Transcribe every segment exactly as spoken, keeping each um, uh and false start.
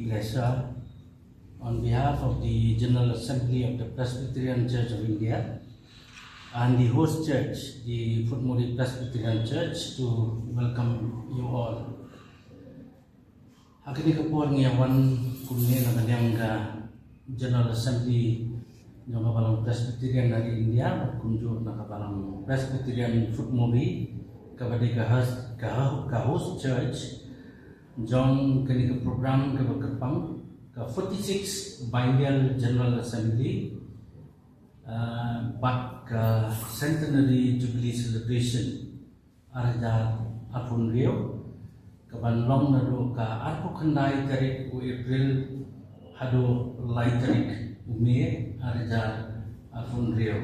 Gaisa, on behalf of the General Assembly of the Presbyterian Church of India and the host church, the Phutmori Presbyterian Church, to welcome you all. Ha kane ka por ngi ïa wan kumne na ka liang ka General Assembly jong ka Balang Presbyterian ha ri India, bad kumjuh na ka Balang Presbyterian Phutmori, kaba dei ka host, ka, ka host church jong kane ka program kaba kyrpang, ka forty-six Biennial General Assembly, uh, bad ka Centenary Jubilee Celebration ar hajar arphew hynriew, kaban long naduh ka arphew khyndai tarik u April haduh lai tarik u May ar hajar arphew hynriew.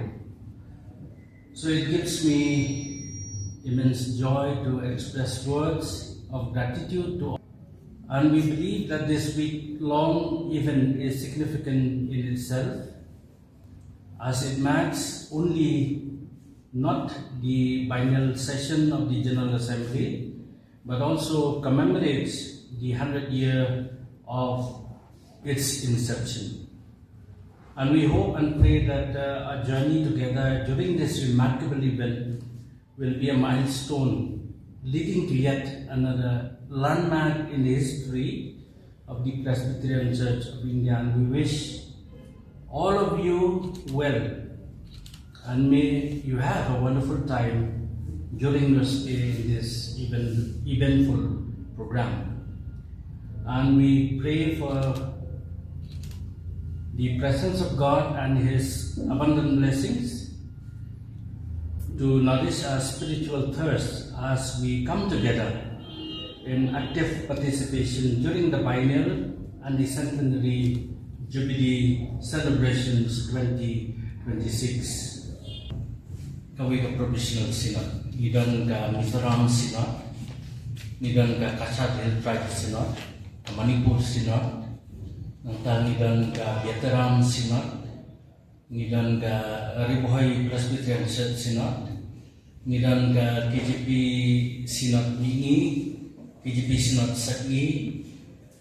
So it gives me immense joy to express words of gratitude to all. And we believe that this week long event is significant in itself, as it marks only not the biennial session of the General Assembly, but also commemorates the hundred year of its inception. And we hope and pray that, uh, our journey together during this remarkable event will be a milestone leading to yet another landmark in the history of the Presbyterian Church of India, and we wish all of you well, and may you have a wonderful time during your stay in this event, eventful program. And we pray for the presence of God and His abundant blessings to nourish our spiritual thirst as we come together in active participation during the biennial and the centenary jubilee celebrations twenty twenty-six. Kawei ka provisional synod, ngi don ka Mizoram synod, ngi don ka Cachar Hill Tribe synod, ka Manipur synod, nangta ngi don ka Biataram synod, ngi don ka Ri Bhoi Presbyterian Church synod, ngi don ka K J P synod mihngi, K J P synod sepngi,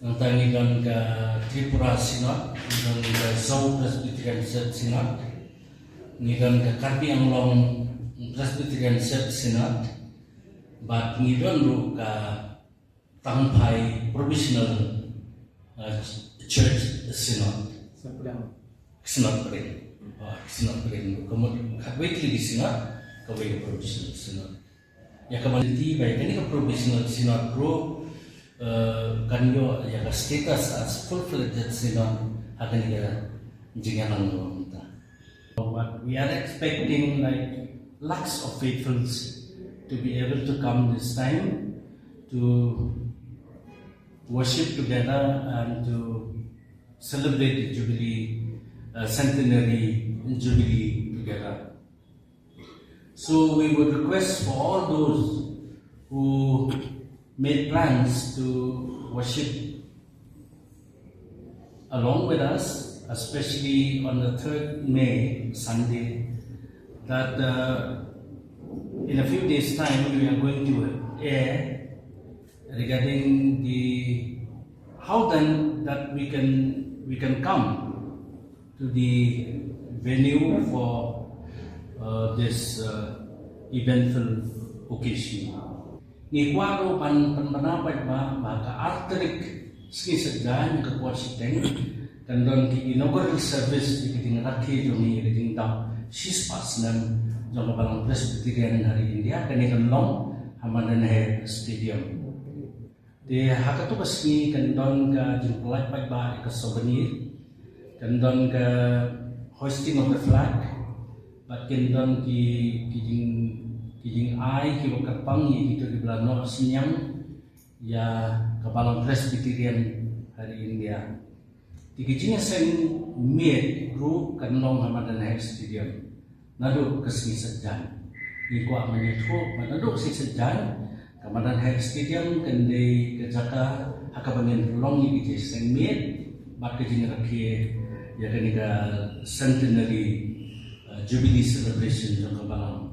nangta ngi don ka Tripura synod, ngi don ka Zo Presbyterian Church synod, ngi don ka Karbi Anglong Presbyterian Church synod, bad ngi don ruh ka Tangphai Provisional, uh, Church Synod. Synod pdeng. Synod pdeng. Oh, synod pdeng. Ka mut khatwei tylli ki synod, kawei ka Provisional Synod. Ïa ka mut ba ïa kane ka Provisional Synod ruh, uh, kan ïoh ïa ka status as full-fledged synod ha kane ka jingïalang mynta. But we are expecting, like, lakhs of faithfuls to be able to come this time to worship together and to celebrate the Jubilee, uh, centenary Jubilee together. So we would request for all those who made plans to worship along with us, especially on the third May, Sunday, that, uh, in a few days' time we are going to air regarding the, how then that we can, we can come to the venue for, uh, this, uh, eventful occasion. Ngi kwah ruh ban pynbna paidbah ba ka ar tarik sngi Saitjaiñ, ka por shiteng, kan don ki inaugural service ïa ka jingrakhe jong ngi ïa ka jingdap shispah snem jong ka Balang Presbyterian ha ri India, kane kan long ha Madan Hair Stadium. Te ha kato ka sngi kan don ka jingpyllait paidbah ïa ka souvenir, kan don ka hoisting of the flag, bad kan don ki, ki jing, ki jingai kiba kyrpang ïa kito kiba la noh synñiang ïa ka Balang Presbyterian ha ri India. Te ka jingïaseng miet ruh kan long ha Madan Hair Stadium naduh ka sngi Saitjaiñ. Ngi kwah ban ïathuh ba naduh ka sngi Saitjaiñ ka Madan Hair Stadium kan dei ka jaka ha kaba ngin pynlong ïa ka jingïaseng miet bad ka jingrakhe ïa kane ka centenary, uh, jubilee celebration jong ka Balang